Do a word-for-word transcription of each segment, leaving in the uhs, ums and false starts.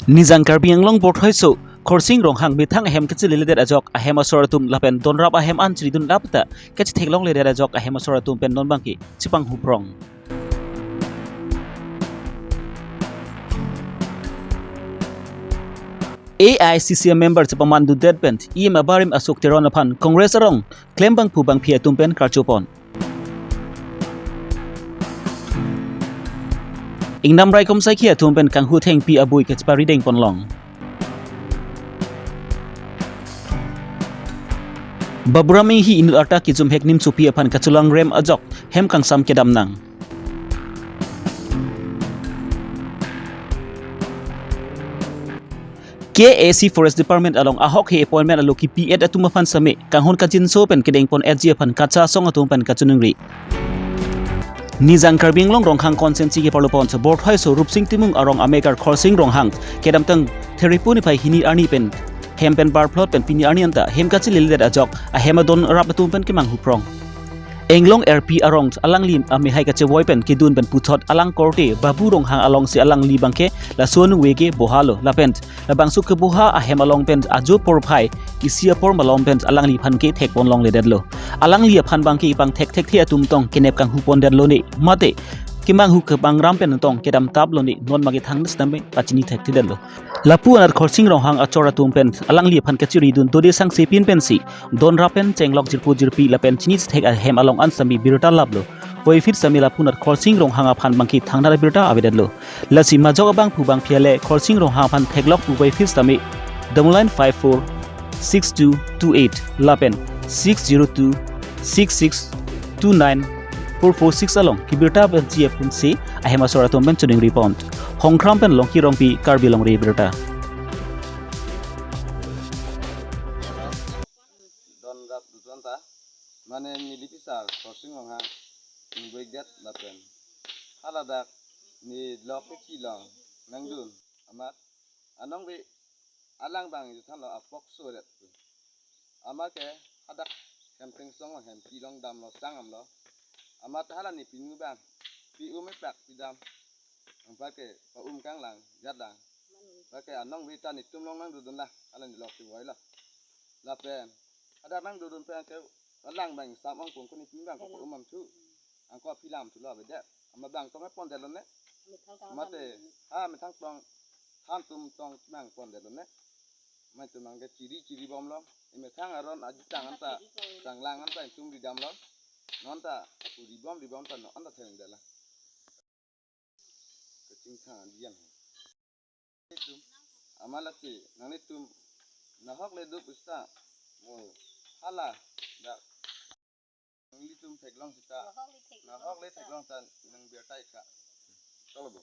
Nijang Karbi Anglong Borthoiso Khorsing Ronghang methang ahem kachileledet ajok ahem asor atum lapen donrap ahem an chiridun lapta kachitheklongledet ajok ahem asor atum pen non bangke chepanghuprong. A I C C member chepamandudet pen E M abarim Ashok Teron aphan Congress arong klembangphu bangphi atum pen karchopon. Ingnam raikom saikhi atum pen kanghu thengpi abui kacheparideng ponlong. Baburam Inghi inut arta kijum hek nimsopi aphan kachelang rem ajok hem kangsam kedam nang. K A C Forest Department along ahok he appointment alo kipi-et atum aphan same kanghon kachinso pen kedengpon-etji aphan kachasong atum pen kachiningri. Nijang Karbi Anglong Ronghang constituency keparlopon Borthoiso Rupsing Timung arong amegar Khorsing Ronghang kedamtang Therepo niphai hini arni pen hem pen barplot pen pini arni anta hem kachileledet ajok ahem adonrap atum pen kemanghuprong. Englong R P arong alangli amehai kachevoi pen kedun pen puthot alang korte Babu Ronghang alongsi alangli bangke laso anung veke bohalo lapen labangso keboha ahem along pen ajo porphai isi apor malom pen alangliphan ke thekponlongledetlo. Alangli aphan bangke ipang thekthekthe atum tong kenep kanghupondetlo ne mate kemanghu kemangram pen tong kedam taplone non mage thang sitame pachini thekthedetlo. Lapu anat Khorsing Ronghang achor atum pen alangli aphan kachiridun dode sangsepin pensi donrap pen chenglok jirpo jirpi lapen chini chethek ahem along an sami birta laplo. Voiphit sami lapu anat Khorsing Ronghang aphan bangke thangnat abirta avedetlo. Lasi majok abangphu bangphi ale Khorsing Ronghang aphan theklok pu voiphit sami double nine five four six two two eight lapen six zero two six six two nine four four six along kibirta pen G F M C ahem asor atum pen chiningripon. Hongkram pen Longki Rongpi, Karbi Longri Abirta. Donrap dudon ta, mane neli pisar Khorsing Ronghang ingboidet lapen haladak ne lok kechilong nangdun amat anong be alang bang juthanlo apok suret. Amat ke hadak hem tingsong hem pilong damlo sang amlo. Amat hala ne pinu bang pi-um epak pidam. Amat ke pa-um kanglang jatlang. Amat ke anong be ta netum long nangdodun la hala ne lok si boy lo. Lapen hadak nangdodun pen ke alang bang sam ong kung kuni pin bang ko pa-um amthu. Angko pilam thulo bedet. Amat bang tong pondetlo ne. Mate ha methang tong than tum tong nangpondetlo ne. Mate mang ke chiri chiri bomlo. Emethang aron ajitang anta sanglang anta tum ridamlo. Non ta uri bom ri bom ta non ta thengdetlo. Kachingthang dian. Amat lasi nanglitum nahok le duk usta mo haladak nanglitum theklong sita nahok le theklong ta nang birta ikha. Tolo bo.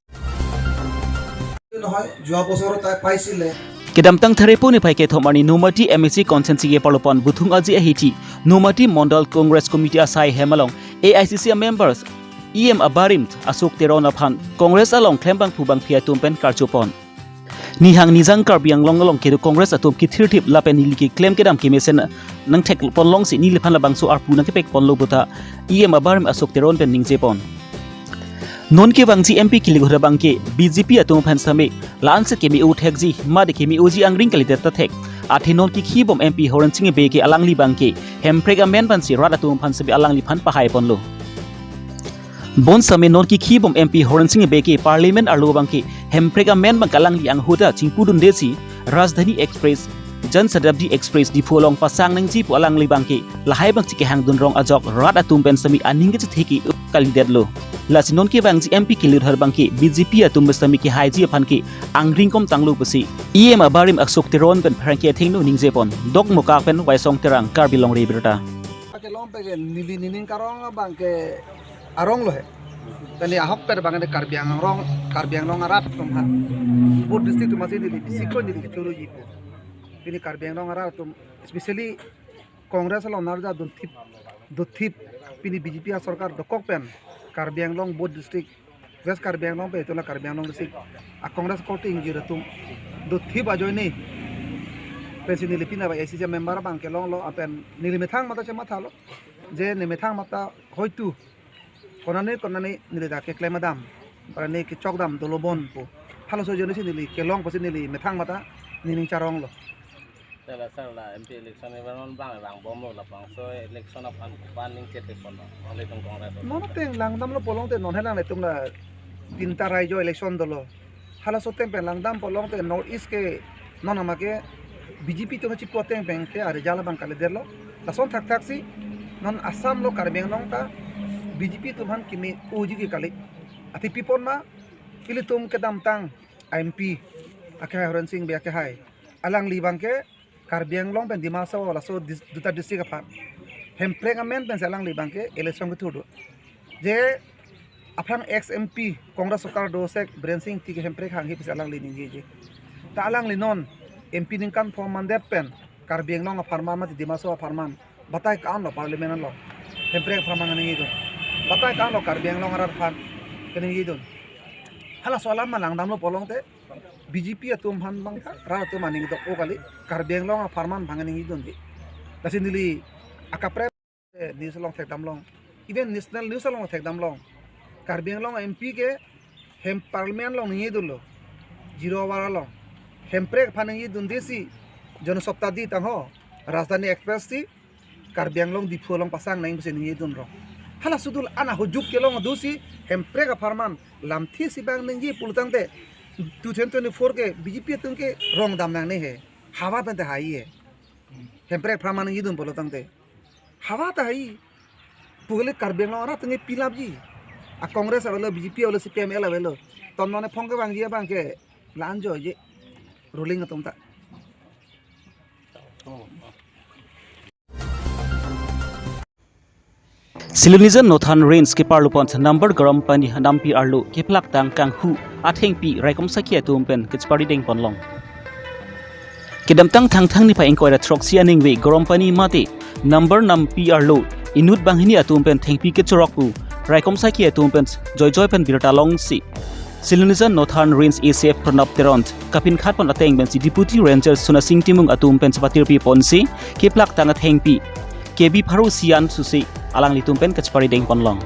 নহয়, যোৱা বছৰো তাই পাইছিলে। Kedamtang Therepo niphai kethom arni Nomati M A C constituency keparlopon Buthung Aji ahithi Nomati Mondol Congress Committee asai hem along A I C C members E M abarim Ashok Teron aphan Congress along klembangphu bangphi atum pen karchopon. Nihang Nijang Karbi Anglong along kedo Congress atum kithirthip lapen neli keklem kedam kemesen nangthekponlongsi neliphan labangso arpu nangkepekponlo puta E M abarim Ashok Teron pen ningjepon. Non kevangji M P kilik hura bangke B J P atum aphan same la-ansi keme-o thekji mate keme-oji angring kalidet ta thek. Athe non kikhibom M P Horensing Bey ke alangli bangke Hemprek amen pensi rat atum aphan same alangliphan pahaiponlo. Bonsitame non kikhibom M P Horensing Bey ke Parliament arlo bangke Hemprek amen bangke alangli anghuta chingpudundesi Rajdhani Express, Jan Shatabdi Express Diphu along pasang nangji pu alangli bangke lahai bangsi kehangdunrong ajok rat atum pen same aning kachetheki kalidetlo. Lasi non kevangji M P kilik hura bangke B J P atum pen same kehaiji aphan ke angring kom tanglo pusi E M abarim Ashok Teron pen pherangke athengno ningjepon. Dokmoka pen Waisong Terang, Karbi Longri Abirta. Ake long pe ke neli nining karong abang ke arong lo he. Tani ahok per bang de Karbi Anglong, Karbi Anglong arat atum ha. Both district atum asin neli sikon neli choro ji ko. Pini Karbi Anglong arat atum, especially Congress along narja dun thip, dun thip pini B J P asorkar dokok pen Karbi Anglong both district West Karbi Anglong pe itola Karbi Anglong district a Congress korte ingjir atum dun thip ajoine pensi neli pina ba A I C C member abang ke longlo apen neli methang mata chemathalo je ne methang mata hoitu konane konane neli dak keklem adam para ne kechok dam dolo bon po Halaso ajoine si neli kelong pusi neli methang mata nening charonglo. Te la sir, la M P election ever non bang bang bomlo, labangso election aphan kopi ningje te kono. Nanglitum Congress. Non ateng langdamlo pulote non he nanglitum la tinta raijo election dolo. Halaso ateng pen langdam pulote North East ke non amat ke B J P atum chiplo ateng pen ke a-result abang kalidet lo. Lason thakthaksi non Assam lo Karbi Anglong ta B J P atum aphan kimi uji ke kali. Athe pi apot ma ilitum kedamtang M P akehai Horensing Bey akehai, alangli abang ke Karbi Anglong pen Dima Hasao laso dis-, duta district aphan Hemprek amen pensi alangli abang ke election kethur do. Je aphrang ex M P Congress sorkar do sek Biren Singh Engti ke Hemprek hanghe pusi alangli ningjeje. Ta alangli non M P ningkan pho mandet pen Karbi Anglong apharman mate Dima Hasao apharman batai ko-an lo Parliament along Hemprek apharman ningjedun. Batai ko-an lo Karbi Anglong arat aphan keningjedun. Halaso alam ma langdamlo pulote B J P atum aphan bang ka, rat atum aning dok-o kali, Karbi Anglong apharman bang ningjedunde. Lasi neli akaprek, eh, news along thekdam long, even national news along thekdam long, Karbi Anglong M P ke hem Parliament along ningjedunlo, Zero Hour along. Hemprek aphan ningjedunde si Jan Shatabrti tangho, Rajdhani Express si Karbi Anglong Diphu along pasang nang pusi ningjedun rong. Halaso atum ana hujuk kelong adusi Hemprek apharman lamthe si bang ningje pulotangte two thousand twenty-four ke B J P atum ke rong dam nangne he. Hawa pen ta hai he. Hemprek apharman ningjedun pulotangte hawa ta hai. Pu kali Karbi Anglong arat nge pilapji. A Congress avelo, B J P avelo, C P I M L avelo. Tom non aphong kevangji abang ke la-anjoije ruling atum ta. Silonijan Northern Range keparlo aphan Nambor Garam Pani Nampi arlo keplak tang kanghu athengpi raikom sakhi atum pen kachepari dengpon long. Kedamtang Thangthang niphai ingkoi ra throksi aningve Garam Pani mate Nambor Nampi arlo inut banghini atum pen thengpi kechorok pu raikom sakhi atum pen joijoi pen birta longsi Silonijan Northern Range A C F Pranab Teron kapinkhat pon ateng pensi Deputy Ranger Sonasing Timung atum pen chepatirpi ponsi keplak tang athengpi K B pharo sian susi alanglitum pen kachepari dengpon long.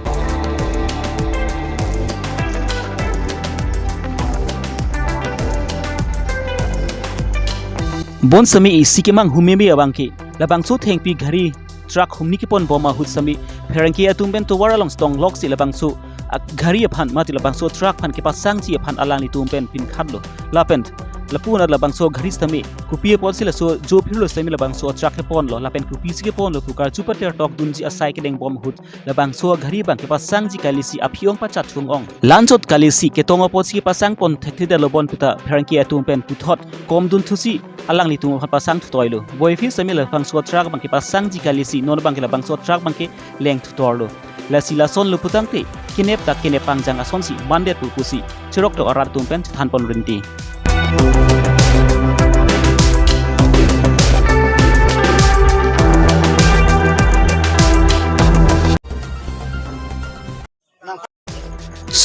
Bonsitame isi kemang humeme abang ke labangso thengpi gari truck humni kepon bom ahut sitame pherangke atum pen tovar along sitong loksi labangso a gari aphan mate labangso truck aphan kepasangji aphan alanglitum pen pinkhatlo. Lapen lapu anat labangso gari sitame kopi apotsi laso jo phirlo sitame labangso truck keponlo lapen kopisi keponlo pu karju pater tokdunji asai kedeng bom ahut labangso gari abang kepasangji kalisi aphi-ong pachat thung-ong. Lanchot kalisi ketong apotsi kepasang pon thekthedetlo bon puta pherangke atum pen puthot komdun thusi alanglitum aphan pasang thutoilo. Boiphit sitame labangso truck abang kepasangji kalisi non abang ke labangso truck abang ke leng thutorlo. Lasi lasonlo putangte kenep ta kenep pangjang asonsi mandet pu pusi cheroktok arat atum pen chethan pon rinti.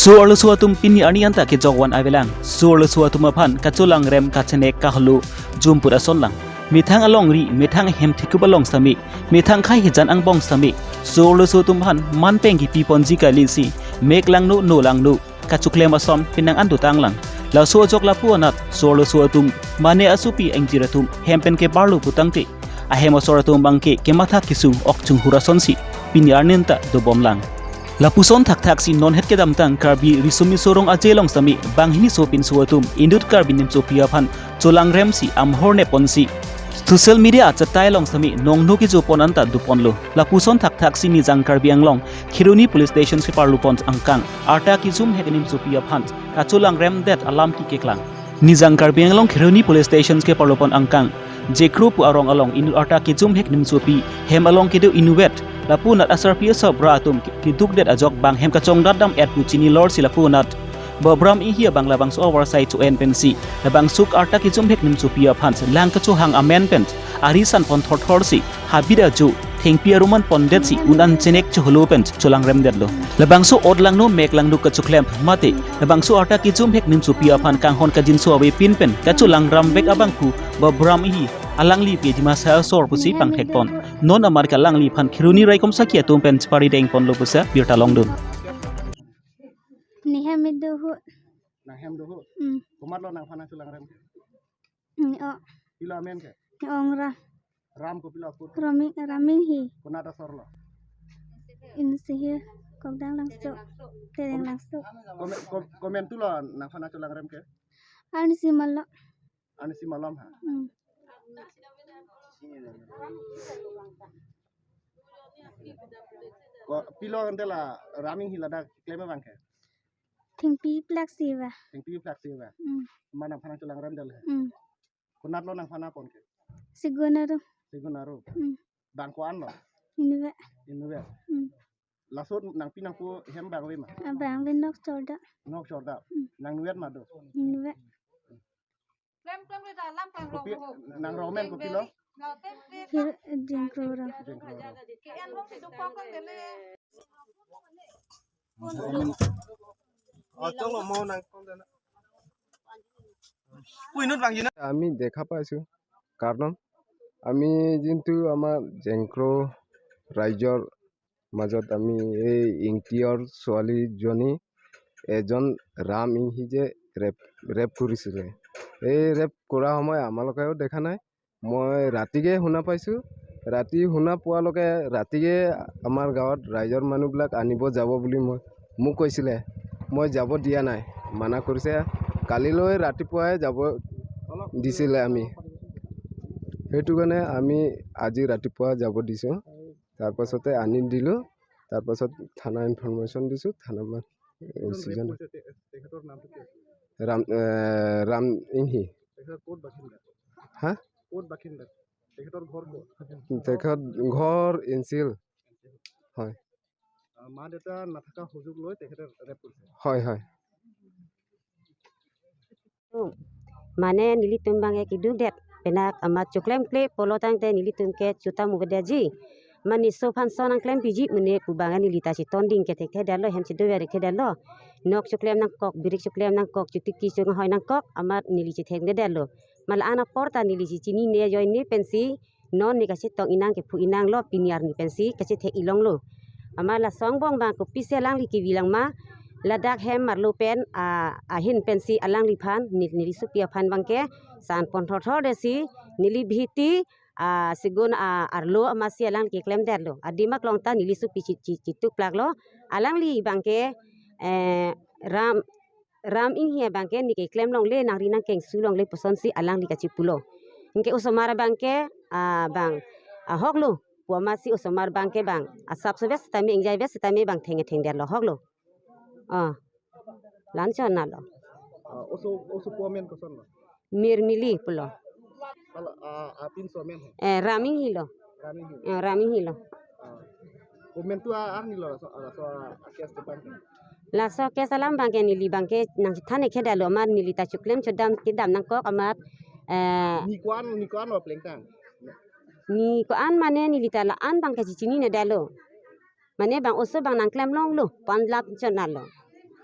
Laso arloso atum pini arni anta kejok van avelang. Laso arloso atum aphan kacholangrem kachenek kaholo jumput ason lang. Methang alongri, methang hem thekup along sitame, methang khei hejan angbong sitame, laso arloso atum aphan manpeng kipi ponji kalisi, mek langno, no langno kachoklem ason penang an dotang lang. Laso ajok lapu anat laso arloso atum mane asopi ingjir atum hem pen kebarlo putangte ahem asor atum abang ke kematha kesung ok chunghur asonsi pini arni anta dobom lang. Lapuson thakthaksi nonhet kedamtang Karbi Riso Miso Rong Aje along sitame banghini so pinso atum inut Karbi nimsopi aphan cholangremsi amhor neponsi social media achatai along sitame nongno kejo pon anta doponlo. Lapuson thakthaksi Nijang Karbi Anglong Kheroni Police Station keparlo pon angkang arta kejum hek nimsopi aphan kacholangremdet alam kekeklang. Nijang Karbi Anglong Kheroni Police Station keparlo pon angkang Jekro pu arong along inut arta kejum hek nimsopi hem along kedo inutvet lapu anat asarpi asarbura atum ke-, kedukdet ajok bang hem kachongdat dam-et pu chini lorsi lapu anat Babram Ihi abang labangso avarsai cho-en pensi labangso arta kejum hek nimsopi aphan lang kachohang amen pen ari san pon thorthorsi habit ajo thengpi aruman pondetsi un-an chenek cheholo pen cholangremdetlo. Labangso ot langno mek langno kachoklem mate labangso arta kejum hek nimsopi aphan kanghon kajinso avepin pen kacholangremvek abangphu Babram Ihi alangli ke Dima Hasao asor pusi pangthekpon. Non amat ke alangliphan Kheroni raikom sakhi atum pen chepari dengponlo pusi birta longdun. Nehem do ahut Nanghem do ho. Hmm. Komatlo nangphan nangcholangrem ke? Hmm, oh. Pilo amen ke? Ong Ram. Ram kopilo aput? Rami, Raming hi. Konat asor lo? Insehi, Kokdang Langso. Tereng Langso. Komen, kom-, komentulo nangphan nangcholangrem ke? Arnisi malom. Arnisi malom ha? Hmm. Ko pilo ante la Raming hi ladak klem abang ke? Thengpi plak si ba. Thengpi plak si ba. Hmm. Ma nangphan nangcholangrem det he. Hmm. Konatlo nangphan nangpon ke? Segun aro. Segun aro. Hmm. Bang ko-an lo? Inutvet. Inutvet. Hmm. Laso nangpi nangpo hem bang ave ma? Ah, bang ave, nok chorda. Nok chorda. Hmm. Nangnutvet ma do? Inutvet. Klem klem le da lam klem rong. Kopi, ho. Nang rong men kopilo? Hir jengkro rong. Jengkro rong. Ke en rong si dukong kan tele. Oh, chong lo mo nang kong dana. Puinut bang jina. আমি দেখা পাইছো, কাৰণ আমি যোনটো আমাৰ জেংক্ৰ ৰাইজৰ মাজত আমি এই ইংতিয়ৰ ছোৱালীজনী এজন ৰাম ইংহি যে ৰেপ, ৰেপ কৰিছিলে, এই ৰেপ কৰা সময় আমালোকেও দেখা নাই। মই ৰাতিকে শুনা পাইছো। ৰাতি শুনা পোৱালৈকে ৰাতিকে আমাৰ গাঁৱত ৰাইজৰ মানুহবিলাক আনিব যাব বুলি মই, মোক কৈছিলে। মই যাব দিয়া নাই, মানা কৰিছে। কালিলৈ ৰাতিপুৱাই যাব দিছিলে আমি, সেইটো কাৰণে আমি আজি ৰাতিপুৱা যাব দিছো। তাৰ পাছতে আনি দিলো, তাৰ পাছত থানা ইনফৰমেশ্যন দিছো, থানা মা-, এজন ৰেপ কৰিছে, তে-, তেখেতৰ নামটো কি আছিল? ৰাম, এ, ৰাম ইংহি। তেখেত ক'ত বাসিন্দা? হা? ক'ত বাসিন্দা? তেখেতৰ ঘৰ ক'ত? তেখেত ঘৰ ইনচিল। হয়। আহ, মা দেউতা নাথাকা সুযোগ লৈ তেখেতে ৰেপ কৰিছে। হয়, হয়। Mane nelitum bang ke keduk det, penang amat choklemkle pulo tangte nelitum ke chuta mu bedaji. Mane so phan so nangklem piji mane pu bang neli ta chetonding ke thekthe detlo, hem chedover ke detlo. Nok choklem nangkok, birik choklem nangkok, chotiki chonghoi nangkok, amat neli chethekde detlo. Ma la-an apor ta neli chechinine ajoine pensi non ne kachetong inang kephu inanglo, pini arni pensi kachethek ilonglo. Amat laso angbong bang kopisi alangli kevi lang ma, ladak hem marlo pen, a, ahin pensi alangliphan, ne-, neli sopi aphan bang ke sanpon thorthor detsi, neli bihiti, a, segun, a, arlo amatsi alangli keklem detlo. Adim aklong ta neli sopi chi-, chi-, chituk plaklo. Alangli bang ke, eh, Ram, Ram Inghi abang ke ne keklem longle, nangri nangkengsu longle pusonsi alangli kachipulo. Anke osomar abang ke, ah, bang, ahok lo, pu amatsi osomar abang ke bang asap sobe setame, ingjaibe setame bang thengtheng detlo, ahok lo. Ah, la-an chot nalo. Ah, oso, oso pu amen koson lo? Mirmili pulo. Hala, ah, apinso amen he? Eh, Ram Inghi lo. Ram Inghi. Eh, Ram Inghi lo. Ah. Komentu a-, arni lo laso, laso a-case depan ke? Laso case alam bang ke neli bang ke nangchethan-ik ke detlo, amat neli ta choklem chodam kedam nangkok amat, eh, ne ko-an, ne ko-an lo plengtang? Ne ko-an mane neli ta la-an bang ke chechinine detlo. Mane bang oso bang nangklem longlo, pu an la-an chot nalo.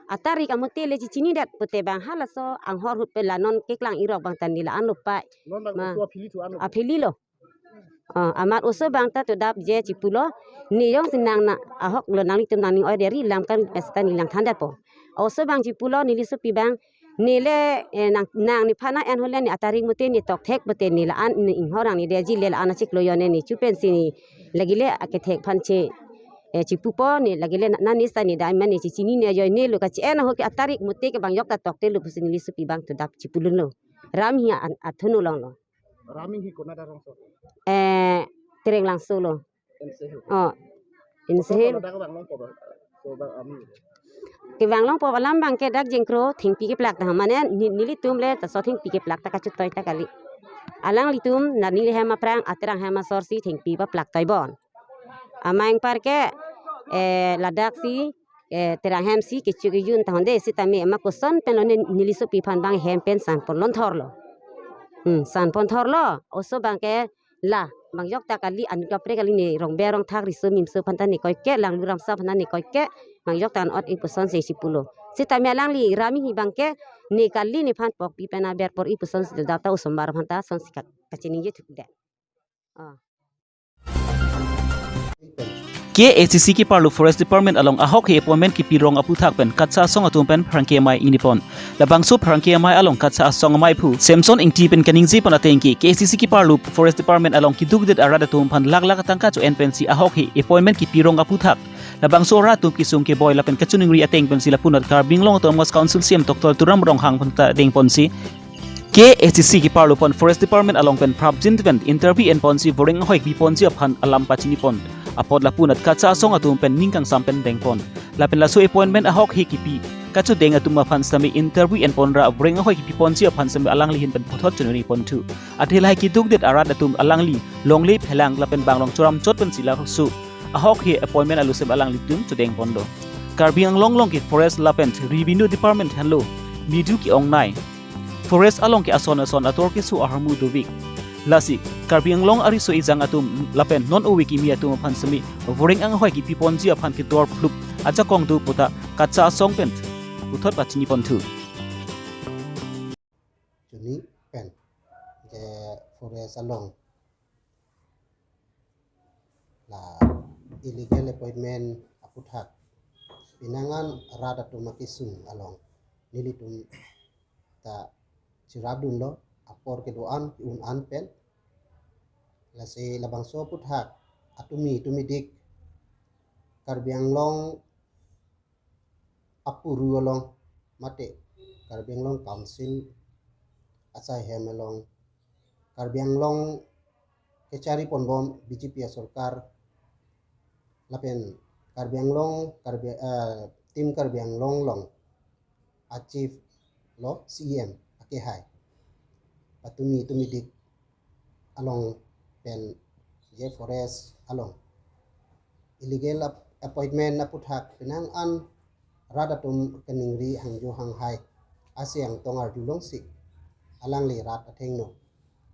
Atarik amote le chechini det pute bang halaso anghor ahut pen la non keklang irok bang ta ne la-an lo pai. Non bang ma oso aphili thu an lo? Aphili lo. Ah, amat oso bang ta todap je chipulo, ne jongsi nang na ahok lo, nanglitum nangning-oi deri lam kan pesta ne langthan detpo. Oso bang chipulo, neli sopi bang, ne le, eh, nang, nang nephan na-en hole ne atarik mote ne tokthek pote ne la-an ne inghor ang ne deji le la-an achiklo ajoine ne chu pensi ne lagile akethek aphan che, eh, chipupo ne lagile na, na ne sa ne dai mane chechinine ajoine lo, kachi-en ahut ke atarik mote ke bang jok ta tokte lo pusi neli sopi bang todap chipulunlo. Ram Inghi an, athunu longlo. Ram Inghi konat arongso? Eh, Tereng Langso lo. Insehi. Oh, Insehi. Koso ladak vang longpo ba? So bang ami. Kevang longpo alam bang ke dak jengkro thengpi keplak ta, mane ne-, nelitum le ta so thengpi keplak ta kachutoi ta kali. Alanglitum nani le hem aphrang, aterang hem asor si thengpi paplak toibon. Amai anpar ke, eh, ladak si, eh, terang hem si kecho kejun tahun de, sitame ma koson pen lo ne neli sopi aphan bang hem pen sanpon longthor lo. Hmm, sanpon thor lo, oso bang ke la, bang jok ta kali, an kaprek kali ne rongbe rongthak riso mimso aphan ta ne koike, langlu ramsa aphan ta ne koike, bang jok ta an ot-ik pusonsi chipulo. Sitame alangli Ram Inghi bang ke ne kali nephan pokpi pen aber por-ik pusonsi dap ta osomar aphan ta sonsi ka-, kachiningje thukdet. Ah. K A C C keparlo Forest Department along ahok he appointment kipirong aphuthak pen KATSSA asong atum pen pherangke amei ingnipon. Labangso pherangke amei along KATSSA asong amei aphu Samson Ingti pen kaningje pon ateng ke K A C C keparlo Forest Department along keduk det arat atum aphan lakh lakh tangka cho-en pensi ahok he appointment kipirong aphuthak labangso arat atum kesung keboi lapen kachiningri ateng pensi lapunat Karbi Anglong Autonomous Council C E M Doctor Tuliram Ronghang aphan ta dengponsi K A C C keparlo pon Forest Department along pen prapjin pen interview enponsi voreng ahoi kipiponji aphan alam pachinipon. Apot lapunat KATSSA asong atum pen ning kangsam pen dengpon. Lapen laso appointment ahok he kipi kachodeng atum aphan sitame interview enpon ra voreng ahoi kipiponji aphan sitame alangli ahin pen puthot choningri ponthu. Athe lahai keduk det arat atum alangli longle phelang lapen banglong choram chot pensi laso ahok he appointment alu sitame alanglitum chodengponlo. Karbi Anglong along ke Forest lapen Revenue Department henlo medu ke-ongnei. Forest along ke ason ason ator keso ahormu dovik. Lasi Karbi Anglong ariso ejang atum lapen non ove kimi atum aphan sitame voreng anghoi kipiponji aphan ketor phlup ajakong do puta KATSSA asong pen puthot pachinipon thu. Chini pen je forest along la illegal appointment aphuthak penang an rat atum akesung along nelitum ta chirapdunlo apor kedo-an ke-un an pen. Lasi labangso aphuthak atumi tumidik Karbi Anglong apuru along mate Karbi Anglong Council asai hem along Karbi Anglong kechari ponbom B J P asorkar lapen Karbi Anglong Karbi eh, tim Karbi Anglong along a chief lo C E M akehai patumi tumidik along pen je forest along illegal ap- appointment aphuthak penang an rat atum kaningri hangjo hanghai aseng tong arjulongsi alangli rat athengno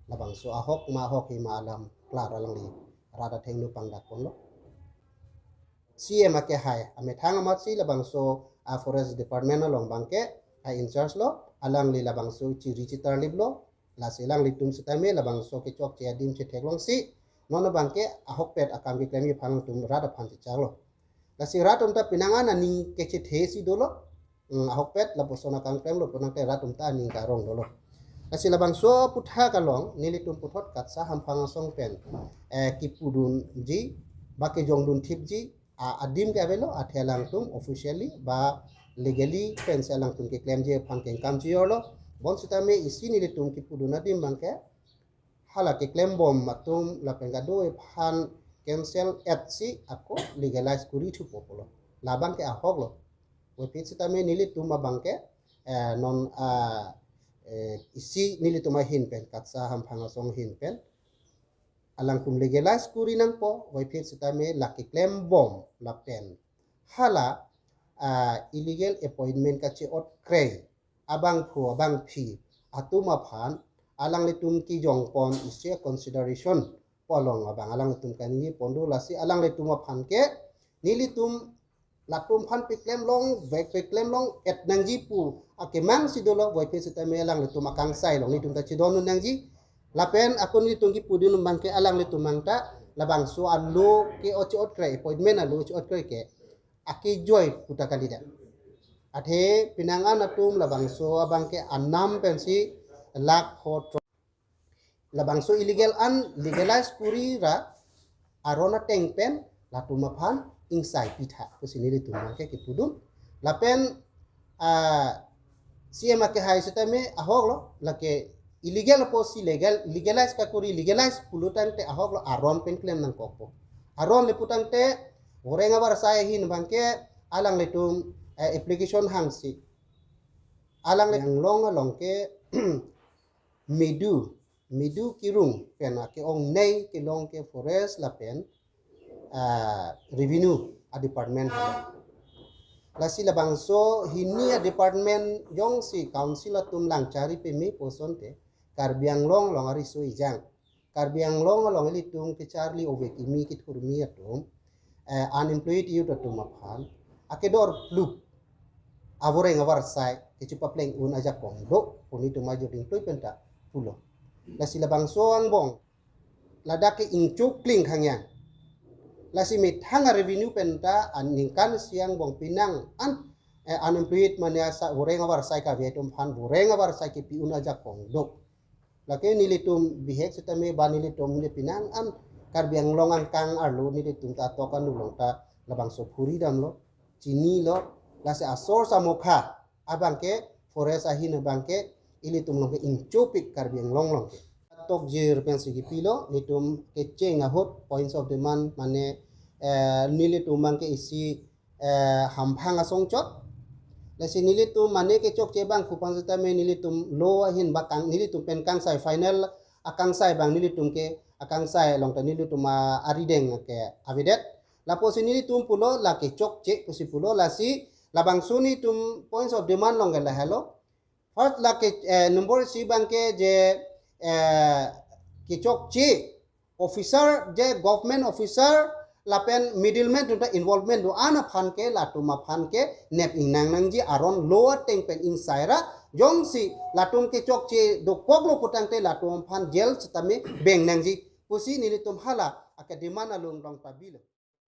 labangso ahok ma ahok he ma alam klar alangli rat athengno pangdakponlo. C E M akehai amethang amatsi labangso a forest department along abangke a in charge lo, alangli labangso chiri chitarliplo. Lasi alanglitum sitame labangso kechokche adim chetheklongsi non abangke ahokpet akam keklemji aphan atum rat aphan chechaklo. Lasi rat atum ta penang an aning kechethesi dolo. Hmm, ahokpet lapuson akam klemlo pu nangte rat atum ta aning karong dolo. Lasi labangso aphuthak along nelitum puthot KATSSA hamphang asong pen eh, kipudunji ba kejongdun thipji a- adim ke avelo athe alangtum officially ba legally pensi alangtum keklemji aphan kengkam chijorlo. Bonsitame isi nelitum kipudun adim abangke hala keklembom atum lapen kado aphan cancel etsi ako legalize kuri thupo pulo. Labangke ahoklo. Wepit sitame nelitum abangke eh, non a eh, isi nelitum ahin pen KATSSA hamphang asong ahin pen alangtum legalize kuri nangpo, wepit sitame la keklembom lapen hala ah, illegal appointment kache-otkre abangphu abangphi atum aphan alanglitum kejongpon isi consideration pu along abang alanglitum kaningje pon do. Lasi alanglitum aphan ke nelitum latum aphan peklem longvek peklem long-et nangji pu akemangsi dolo, wepit sitame alanglitum akangsai along nelitum ta chedondun nangji. Lapen ako nelitum kipudun abangke alanglitum abang ta labangso alo ke-o che-otkre appointment alo che-otkre ke akejoi pu ta kalidet. Athe penang an atum labangso abangke anam pensi lakh pho tro- labangso illegal an legalize kuri ra aron ateng pen latum aphan ingsai pitha pusi nelitum abangke kipudun. Lapen ah, C E M akehai sitame ahoklo, lake illegal apotsi legal legalize kakuri, legalize pulo tangte ahoklo, aron pen klem nangkokpo. Aron le pu tangte voreng avarsai ahin abangke alanglitum eh, application hangsi alangli Anglong along ke medu medu kerung pen ake-ongnei kelong ke forest lapen ah, revenue a department. Lasi labangso hini a department jongsi council atum langchari peme pu asonte Karbi Anglong along ariso ejang, Karbi Anglong along ilitum kecharli ove kimi kethurmi atum eh, unemployed youth atum aphan akedor phlup avoreng avarsai kechipapleng un ajakong do pu nelitum ajo dingtui penta pulo. Lasi labangso angbong ladak ke ingchuk kling khangyang. Lasi methang a revenue pen ta aningkan isi angbong penang an eh, unemployed mane asa voreng avar sai kave atum aphan voreng avar sai kepi un ajakong do. Lake nelitum bihek sitame ba nelitum le penang an Karbi Anglong angkang arlo nelitum ta tok anulong ta labangso phuri damlo, chinilo, lasi asor samokha abangke forest ahin abangke ilitum along ke ingchopik Karbi Anglong along ke. Tokjir pensi kepilo, nelitum kecheng ahut points of demand mane eh, nelitum abangke isi eh, hamphang asong chot. Lasi nelitum mane kechokche abang kupang sitame nelitum lo ahin ba kang nelitum pen kangsai final akangsai abang nelitum ke akangsai along ta nelitum a- arideng ke avedet. Lapusi nelitum pulo la kechokche pusi pulo lasi labangso nelitum points of demand along ke lahelo. First la ke eh, number isi abangke je eh, kechokche officer je government officer lapen middleman atum ta involvement do-an aphan ke latum aphan ke nep ingnang nangji aron lo ateng pen ingsaira jongsi latum kechokche dokoklo putangte latum aphan jail sitame beng nangji pusi nelitum hala aka demand along dong pabilo.